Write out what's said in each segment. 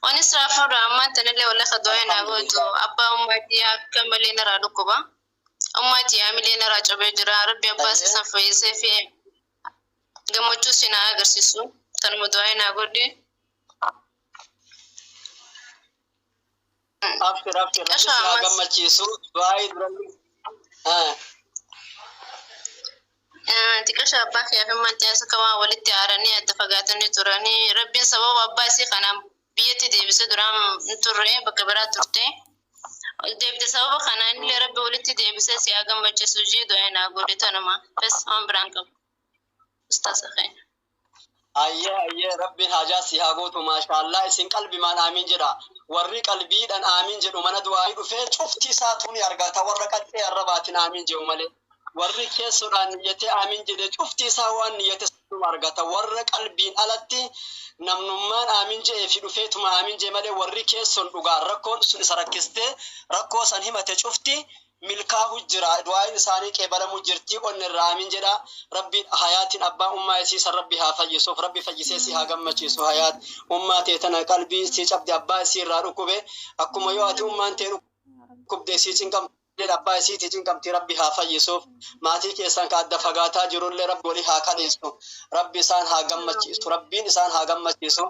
Wani siraa fuudha ammaan tanallee wallahi ka du'aa naa gootu Alhamdulillah. abbaa ummaatii akka malee naraa dhukkuba. Ummaatii amilee naraa cabee jira. Rabbi abbaa Ayyee. isaa fayyisee fi gammachuu si naa agarsiisu. Tanuma du'aa naa godhi. Abshir abshir rabbi Xiqqasho si haa ammas gammachiisu. Du'aa'ii duranni. Ah. Xiqqasho abbaa kee fi manxii akka waan walitti aaranii adda fagaatanii turanii rabbiin sababa abbaa isii kanaan biyyatti deebisee duraan hin turre bakka biraa turte. Ol deebite sababa kanaan illee rabbi walitti deebisee si haa gammachiisu jee du'aa naa godhe tanuma. Bas waan biraan qabu. Ustaaza keenya. Hayyee hayyee rabbiin haajaa sii haa guutu maashaallah isin qalbimaan aamiin jedha warri qalbiidhan aamiin jedhu mana du'aa'ii dhufee cufti isaatuu ni argata warra qaccee arrabaatin aamiin jedhu malee warri keessodhaan niyyatee aamiin jedhe cufti isaa waan niyyate sanuma argata warra qalbiin alatti namnummaan aamiin je'ee fi dhufeetuma aamiin je'e malee warri keesson dhugaan rakkoon sun isa rakkistee rakkoo san himate cufti milkaahu jira du'aayin isaanii qeebalamu jirti onnerraa aamin jedha rabbi hayaatin abbaa ummaa isii san rabbi haa fayyisuuf rabbi fayyisee si haa gammachiisu hayaat ummaa tee tana qalbii isii cabde abbaa isii irraa dhukkube akkuma yoo ati ummaan tee dhukkubde isii cinqamte abbaa isiitii cinqamti rabbi haa fayyisuuf maatii keessan ka adda fagaataa jirullee rabbi walii haa kaleessu rabbi isaan haa gammachiisu rabbiin isaan haa gammachiisu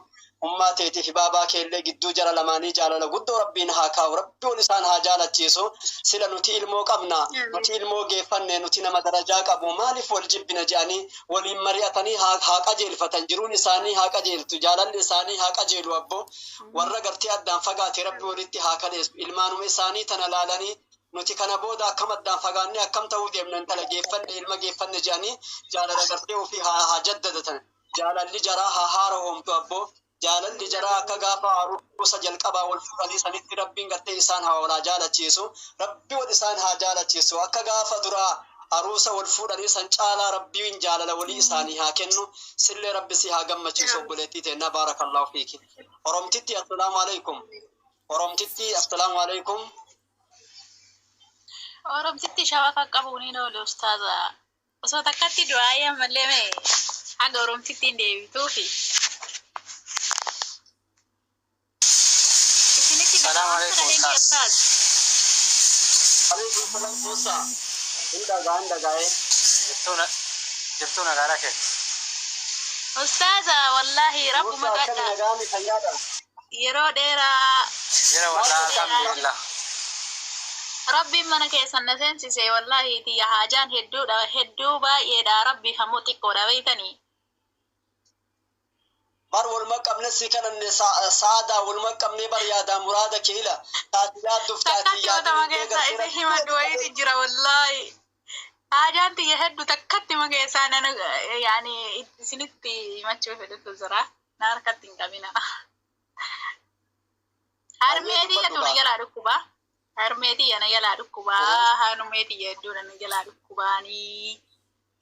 Ummaa teetii fi baabaa keellee gidduu jara lamaanii jaalala guddoo Rabbiin haa kaahu. Rabbi wal isaan haa jaalachiisu. Sila nuti ilmoo qabna, nuti ilmoo geeffanne, nuti nama darajaa qabu, maaliif wal jibbina je'anii waliin mari'atanii haa haa qajeelfatan. Jiruun isaanii haa qajeeltu, jaalalli isaanii haa qajeelu abbo. Warra gartee addaan fagaate Rabbi walitti haa kaleessu. Ilmaanuma isaanii tana laalanii nuti kana booda akkam addaan fagaannee akkam ta'uu deemna intala geeffanne ilma geeffanne je'anii jaalala gartee ofii haa haa jaddadatan. Jaalalli jaraa haa haarahoomtu abboo. Jaalalli jaraa akka gaafa aruusa jalqabaa wal fuudhanii sanitti Rabbiin gartee isaan haa wal haa jaalachiisu. Rabbi wal isaan haa jaalachiisu. Akka gaafa duraa aruusa wal fuudhanii san caalaa Rabbiin jaalala walii isaanii haa kennu. Sillee Rabbi si haa gammachiisu obboleettii teenna. Baarakallaahu fiiki. Oromtittii assalaamu alaikum. Oromtittii assalaamu alaikum. Oromtitti shabafa qabuun hin oolu ustaaza. Osoo takkatti du'aa'ii ammallee mee haga Oromtitti hin deebituufi. Isinitti Salaam dhaga'amaa alaikum sagaleen kiyya ustaaz. ustaaz? Alaikum salaam Musa. Hin dhagaa hin dhagaa'ee. Jirtuu na jirtuu nagaadha kee. Ustaaza wallaahi Musa rabbumatu akkami adda nagaami fayyaadha. yeroo dheeraa Jira Maal wallah godhaa alhamdulillah. Rabbiin mana keessan na seensise wallaahi tiyya haajaan hedduudha hedduu baay'eedha rabbiif ammoo xiqqoodha beeytanii. Bar waluma qabne si kadhanne sa'aadaa waluma qabne bar yaadaa muraada kee ila taati yaadduf taati Takkatti yaadin matama illee keessaa gartee isa rabbi himadhu wayiiti jira wallaahi. Haajaan tiyya heddu takkatti ma keessaa nan yaani isinitti himachuu fedhutu jira. Na harkatti hin qabina. Hayyee Harmee tiyya dubbadhu tu na gaa. jalaa dhukkuba. Harmee tiyya na jalaa dhukkuba. Harmee tiyya hedduudha na jalaa dhukkubaanii.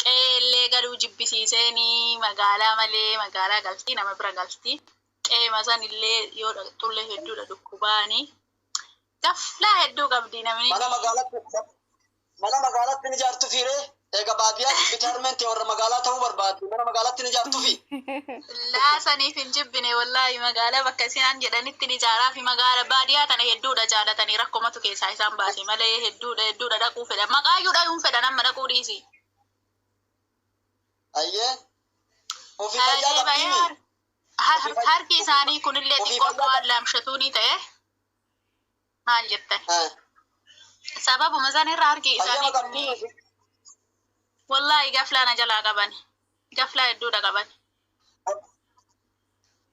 Qe'eellee galuu jibbisiiseenii magaalaa malee magaalaa galti nama bira galti. Qe'eema sanillee yoo dhaqxullee hedduudha dhukkubaanii. Gaflaa hedduu qabdi namni. Mana magaalatti mana magaalatti ni ijaartufi ree? Eega baadiyaa jibbite harmeen tee warra magaalaa ta'uu barbaaddi mana magaalatti ni ijaartufi? Laa saniif hin jibbine wallaahi magaalaa bakka isaan jedhanitti ni ijaaraafi magaala baadiyaa tana hedduudha jaalatanii rakkomatu keessaa isaan baase malee hedduudha hedduudha dhaquu fedhan maqaayyuu dhayuun fedhan amma dhaquu dhiisi. Ayyee. Ofi fayyaa Deeba'ee qabdiimi? Ofi fayyaa harki isaanii kunillee ofi xiqqoo akka fayyaa waan laamshatuunii ta'e maal jettan? qabdi. Sababuma san irra harki Fayyama isaanii qabdii kunni wallaahi gaflaa na jalaa qaban. Gaflaa hedduudha qaban.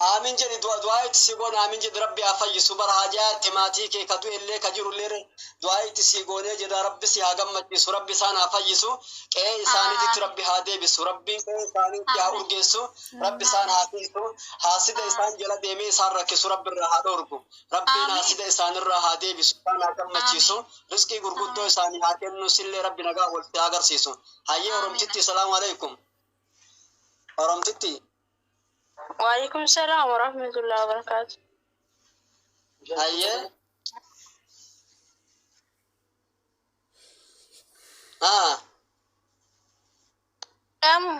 Aamin jedhi du'a du'aa itti si goone aamin jedhi rabbi haa fayyisu bara haajaa itti maatii kee ka du'e illee ka jiru illee du'aa itti si goonee jedha rabbi si haa gammachiisu rabbi isaan haa fayyisu qe'ee isaaniititti Aamin. rabbi haa deebisu rabbiin qe'ee isaaniitti haa Aamin. urgeessu rabbi isaan Aamin. haa tiisu haasida isaan Aamin. jala deemee isaan rakkisu rabbi irraa haa dhoorgu Rabbiin Aamiin. haasida isaanirraa haa deebisu, isaan haa gammachiisu, Aamiin. rizqii gurguddoo Aamiin. isaanii haa kennu, sillee Rabbi nagaa wal si haa agarsiisu. Hayyee Aamiin. Oromtittii salaamu aleykum. Oromtittii. Waalaikum salaam wa rahmatullahi wa barakatuh. Hayyee. Haa. Qamu.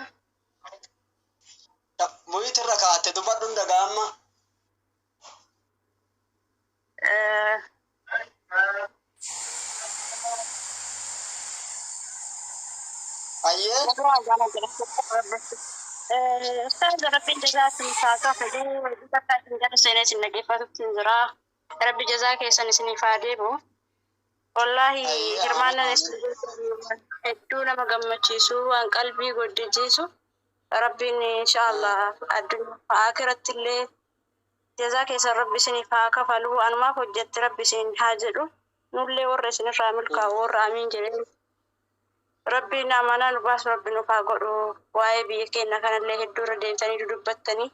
Muyit irra kaa'atte dubbadhu hin dhaga'a amma. Ustaaz, Rabbiin jazaa isin haa kafalu. Bakka isin jala seenee isin dhaggeeffatutti hin jira. Rabbi jazaa keessan isiniif haa deebi'u. Wallaahi, hirmaannaan isin hedduu nama gammachiisu, waan qalbii guddisiisu. Rabbiin inshaallah addunyaa akiratti illee jazaa keessan Rabbi isiniif haa kafalu. Anumaaf hojjette Rabbi isin haa jedhu. Nullee warra isinirraa milkaa'u, warra amiin jedhee Rabbiin amanaa nu baasu Rabbi nuuf haa godhu. Waa'ee biyya keenya kanallee hedduu irra deemtanii dudubbattanii.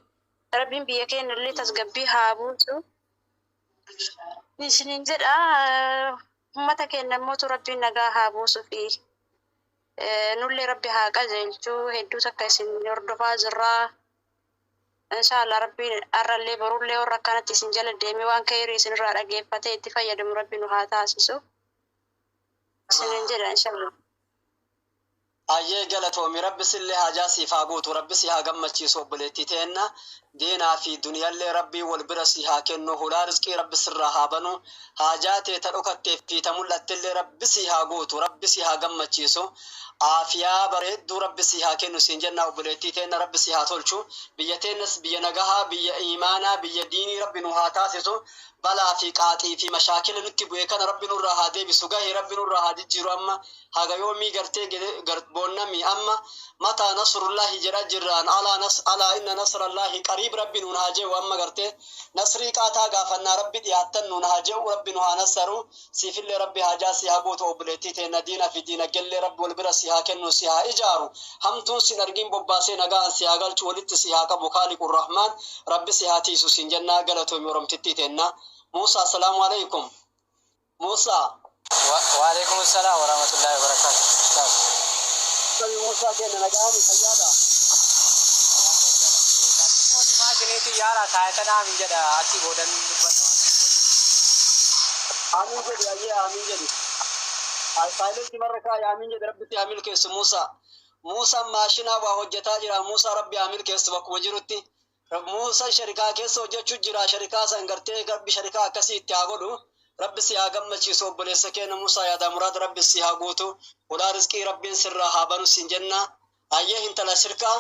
Rabbiin biyya keenya illee tasgabbii haa buusu. Isiniin jedha, uummata keenya immoo Rabbiin nagaa haa buusuu fi nullee Rabbi haa qajeelchu. Hedduu takka isin hordofaa jirraa. Inshaallah Rabbiin har'allee borullee warra akkanatti isin jala deemee waan khayrii isinirraa dhaggeeffatee itti fayyadamu Rabbi nu haa taasisu. Isiniin jedha inshaallah. Ayyee, galatoomi. Rabbi sillee haajaa siif haa guutu, Rabbi si haa gammachiisu. Obboleettii teenna, diinaa fi duniyaallee Rabbii wal bira si haa kennu, hulaa rizqii Rabbi sirraa haa banu, haajaa tee ta dhokattee fi ta mul'attellee Rabbi si haa guutu, Rabbi si haa gammachiisu, aafiyaa bareedduu Rabbi si haa kennu siin jenna. Obboleettii teenna, Rabbi si haa tolchu. Biyya teennas biyya nagahaa, biyya iimaanaa, biyya diinii Rabbi nu haa taasisu. Balaa fi qaaxii fi mashaakila nutti bu'e kana Rabbi nurraa haa deebisu, gahee Rabbi nurraa haa jijjiiru. Amma haga yoomii gartee boonnami? Amma mataa nasrullahi jedha jirraan, alaa nas alaa inna nasrallahi qariib Rabbi nuun haa je'u. Amma gartee nasrii qaataa gaafannaa, Rabbi dhiyaattan nuun haa je'u, Rabbi nu haa nassaru. Siifillee Rabbi haajaa si haa guutu. Obboleettii teenna, diinaa fi diinaggellee Rabbi wal bira si haa kennu, si haa ijaaru, hamtuun sin argin, bobbaasee nagaan si haa galchu, walitti si haa qabu Kaaliqur Rahmaan, Rabbi si haa tiisu siin jennaa. Galatoomi, oromtittii teenna. Muusaa, assalaamu alaikum, Muusaa. وعليكم السلام ورحمة الله وبركاته. أستاذ. Muusaa keenya, nagaani, fayyaadha? Maashiniitti yaala kaayatan aamin jedha, achi boodan dubbadha waan Amiin jedhi. Ayyee, amiin jedhi. Silent marra kaaya, amiin jedhi. Rabbi si haa milkeessu, Muusaa. Muusaan maashinaa waa hojjetaa jira. Muusaa, Rabbi haa milkeessu bakkuma jirutti. Muusaan sharikaa keessa hojjechuu jira. Sharikaa san gartee Rabbi sharikaa akkasii itti haa godhu. Rabbi si haa gammachiisu, obboleessa keenya Muusaa. Yaada muraada Rabbi si haa guutu, ulaa rizqii Rabbiin sirraa haa banu siin jenna. Ayyee, intala shirkaa,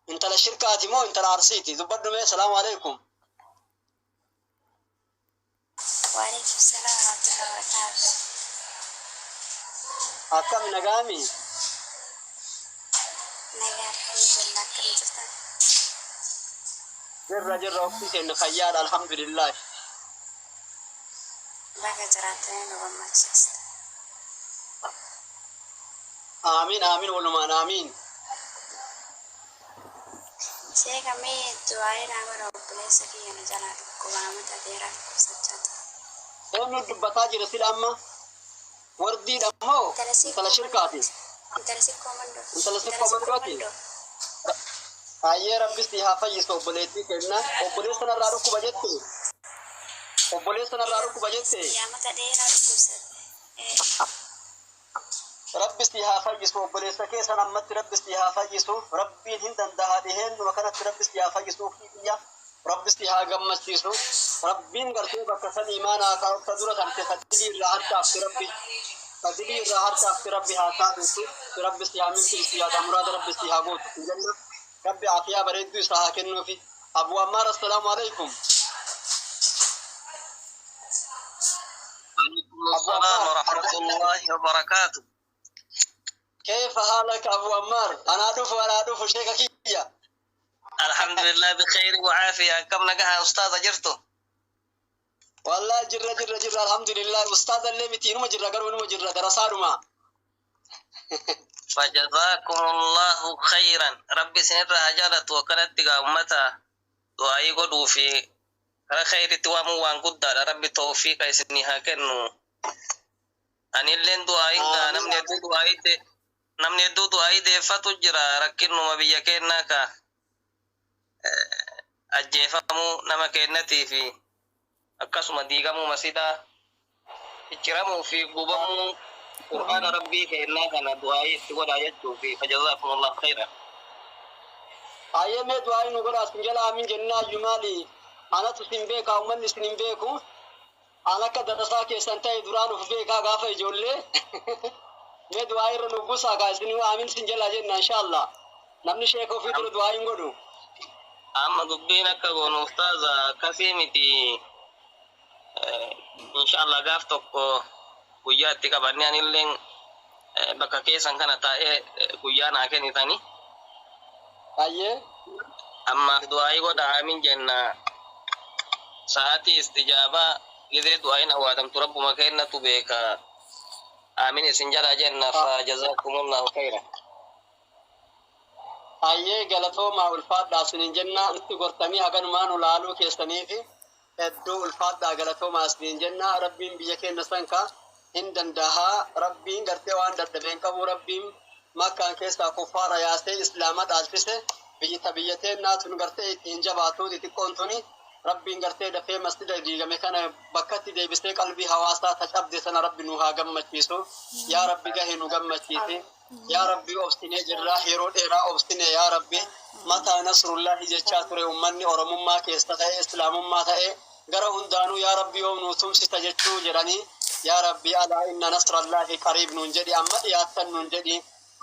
intala shirkaati moo intala arsiiti? Dubbadhu mee. Salaamu alaikum. وعليكم السلام ورحمة الله وبركاته. Akkam, nagaami? Nagaa, alhamdulillah, akkam jirtan? Jirra, jirra, ofii keenya fayyaadha, alhamdulillah. Baga jiraattanii nu gammachiista. Amiin, amiin, walumaan amiin. Sheeka, mee du'aa'ee naa godha, obboleessa kiyya na jalaa dhukkubaa mata dheeraa dhukkubsachaa ture. Eenyu dubbataa jira sila amma? Wardiidha moo intala shirkaati? Intala sikkoo mandoo. Intala sikkoo mandooti? Ayyee, Rabbis si haa fayyisu, obboleettii kenna. Obboleessa narraa dhukkuba jette? Obboleessa narraa dhukkuba jette? Yaa, mata dheeraa dhukkubsate. Rabbi si haa fayyisu obboleessa keessan ammatti. Rabbi si haa fayyisu, Rabbiin hin danda'a dhiheenuma kanatti. Rabbi si haa fayyisu, kiyya, Rabbi si haa gammachiisu. Rabbiin gartee bakka san imaanaa kaa'u dura tarte fadilii irraa harkaafti, Rabbi fadilii irraa harkaafti, Rabbi haa taasisu. Rabbi si haa milkeessu, yaada muraada Rabbi si haa gootu jenna. Rabbi afiyaa bareedduu isaa haa kennuufi. Abu Ammaar, assalaamu alaikum. عليكم السلام ورحمة الله وبركاته. كيف حالك أبو عمار؟ أنا أدوف، أنا أدوف شيخ كيا. الحمد لله بخير وعافية. كم نجاها أستاذ جرتو؟ والله جرة جرة جرة، الحمد لله. أستاذ اللي متي نما جرة قالوا نما جرة درسارما. فجزاكم الله خيرا. ربي سنرى هجالة وكانت أمتا دعائي قدو في خير توامو وان قدر ربي توفيق إسنها كنو anilleen du'aayin gaa namni hedduu du'aayii namni hedduu du'aayii deeffatu jira. Rakkinuma biyya kennaa ka ajjeefamuu nama kennatii fi akkasuma diigamuu masidaa, cicciramuu fi gubamuu qur'aana Rabbii kennaa kana du'aayii itti godhaa jechuu fi فجزاكم الله خيرا. Ayyee, mee du'aayi nu godhaa sin jala amin jennaa. Iyyuu maali, anatu sin beekaa, uummanni sin hin beeku. An akka darasaa keessan ta'e duraan uf beekaa gaafa ijoollee. Mee du'aa irra nu buusaa kaa isin aamin sin jalaa jenna inshallah. Namni sheeka ofii dura du'aa hin godhu. Amma dubbiin akka goonu ustaaza akkasii miti. Inshallah gaaf tokko guyyaa itti qabannee anilleen bakka keessan kana taa'ee guyyaa naa kennitani. Ayyee. Ammaaf du'aayii godha aamin jenna. Sa'aatii istijaabaa gizee du'aayin awwaatamtu rabbuma kennatu beeka. Aamin isin jala jenna fa jazakumullahu khayran. Ayyee galatoomaa ulfaadhaa isiniin jenna nutti gortanii haganumaa nu laaluu keessaniifi hedduu ulfaadhaa galatoomaa isiniin jenna. Rabbiin biyya keenya san ka hin dandahaa. Rabbiin gartee waan dadhabeen qabu. Rabbiin Makkaan keessaa kuffaara yaasee Islaama dhaalchise. Biyyi ta biyya teennaa tun gartee ittiin jabaatu xixiqqoon tuni. Rabbiin gartee dafee masjida diigame kana bakkatti deebisee qalbii hawaasaa ta cabde sana Rabbi nu haa gammachiisu. Yaa Rabbi gahe nu gammachiisi. Yaa Rabbi obsinee jirra, yeroo dheeraa obsine. Yaa Rabbi, mataa nasrullahi jechaa ture ummanni Oromummaa keessa ta'e Islaamummaa ta'e gara hundaanuu. Yaa Rabbi, yoom nuu tumsita jechuu jedhanii. Yaa Rabbi, alaa inna nasrallahi qariib nuun jedhi, amma dhiyaattan nuun jedhi.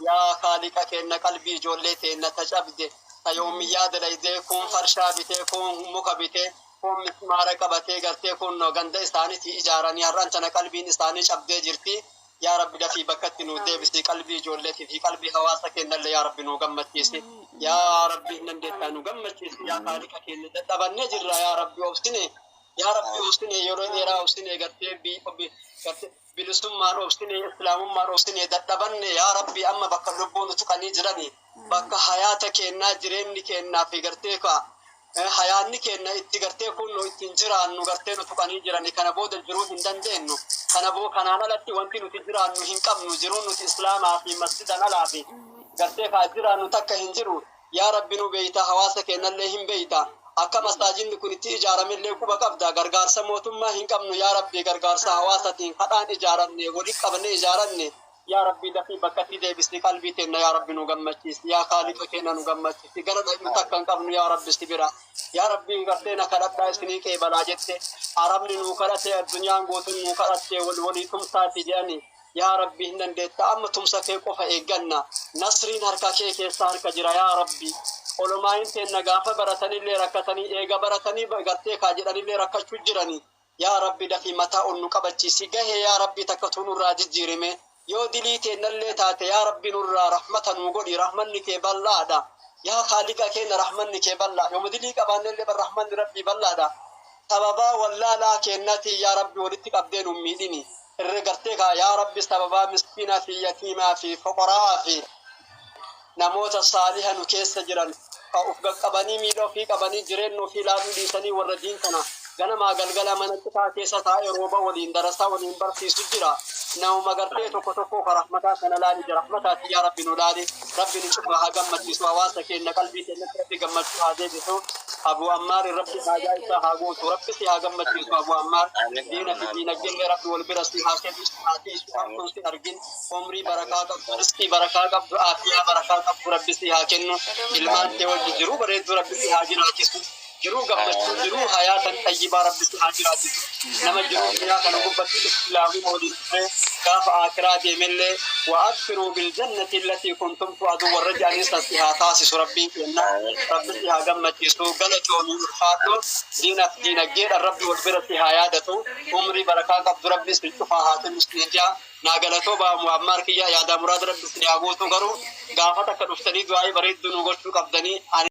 Yaa Kaaliqa keenna, qalbii ijoollee teenna ta cabde, ta yoomiyyaa dalaydee, kuun farshaa bitee, kuun muka bitee, kuun mismaara qabatee, gartee kun ganda isaaniitii ijaaranii, har'an tana qalbiin isaanii cabdee jirti. Yaa Rabbi, dafii bakkatti nuu deebisi qalbii ijoolleetii fi qalbii hawaasa keenyallee. Yaa Rabbi, nuu gammachiisi. Yaa Rabbi, hin dandeettaa, nu gammachiisi. Yaa Kaaliqa keenya, dadhabannee jirra. Yaa Rabbi, obsine. Yaa Rabbi, obsine, yeroo dheeraa obsine. Gartee gartee bilisummaan obsine, Islaamummaan obsine, dadhabanne. Yaa Rabbi, amma bakka lubbuun nu tuqanii jirani, bakka hayaata keennaa, jireenyi keennaa fi gartee ka hayaanni keenya itti gartee kun nu ittiin jiraannu gartee nu tuqanii jirani. Kana booda jiruu hin dandeenyu. Kana boo kanaan alatti wanti nuti jiraannu hin qabnu. Jiruun nuti Islaamaa fi masjidan alaa fi gartee kaa jiraannu takka hin jiru. Yaa Rabbi, nu beeyta, hawaasa keenyallee hin beeyta, akka masaajidni kun itti ijaaramellee quba qabda. Gargaarsa mootummaa hin qabnu. Yaa Rabbi, gargaarsa hawaasatiin kadhaan ijaaranne, walitti qabne ijaaranne. Yaa Rabbi, dafii bakkatti deebisi qalbii teenna. Yaa Rabbi, nu gammachiisi. Yaa Kaaliqa keenya, nu gammachiisi. Gara dhaqnu takka hin qabnu, yaa Rabbi, si bira. Yaa Rabbi, gartee na kadhadhaa isinii qeebalaa jette. Arabni nuu kadhate, addunyaan guutuun nuu kadhatte, wal walii tumsaati jedhani. Yaa Rabbi, hin dandeetta, amma tumsa kee qofa eegganna. Nasriin harka kee keessa harka jira. Yaa Rabbi, olomaayin teenna gaafa baratanillee rakkatanii, eega baratanii gartee kaa jedhanillee rakkachuu jirani. Yaa Rabbi, dafii mataa ol nu qabachiisi gahe. Yaa Rabbi, takka tu nurraa jijjiirime. Yoo dilii teennallee taate, yaa Rabbi, nurraa rahmata nuu godhi. Rahmanni kee bal'aadha. Yaa Kaaliqa keenya, rahmanni kee bal'aa. Yooma dilii qabaannellee bar rahmanni Rabbii bal'aadha. Sababaa wallaalaa keennatii, yaa Rabbi, walitti qabdee nu miidhini irra gartee kaa. Yaa Rabbi, sababaa miskiinaa fi yatiimaa fi foqoraa fi namoota saaliha nu keessa jiran ka uf qaqqabanii, miila ofii qabanii, jireenya ofii ilaaluu dhiisanii, warra diin kana ganamaa galgala mana citaa keessa taa'ee rooba waliin darasaa waliin barsiisu jira. Namuma gartee tokko tokko ka rahmataa kana laali jira. Rahmataati, yaa Rabbi, nu laali. Rabbi nu cufa haa gammachiisu. Hawaasa keenya qalbii keenyatti Rabbi gammachuu haa deebisu. Abu Ammaar, Rabbi haajaa isaa haa guutu. Rabbi si haa gammachiisu, Abu Ammaar. Diina fi diinagdee Rabbi wal bira si haa kennu, si haa tiisu, hamtuun si argin. Umrii barakaa qabdu, rizqii barakaa qabdu, aafiyaa barakaa qabdu Rabbi si haa kennu. Ilmaan kee wajji jiruu bareedduu Rabbi si haa jiraachisu. Jiruu gammachuu, jiruu hayaatan xayyibaa Rabbi si haa jiraachisu. Nama jiruu duniyaa kana gubbatti Islaamuma waliin dhufee gaafa aakiraa deemellee wa abshiruu biljannati allatii kuntum tu'aduu warra jedhanii san si haa taasisu Rabbiin kenna. Rabbi si haa gammachiisu. Galatoomii, ulfaadhu. Diinaaf diinagdeedhaan Rabbi wal bira si haa yaadatu. Umrii barakaa qabdu Rabbi isin cufaa haa kennu isiniin jaa. Naa galatoo baa Muammaar kiyya, yaadaa muraada Rabbi isin haa guutu. Garuu gaafa takka dhuftanii du'aa'ii bareedduu nu gochuu qabdanii. Ani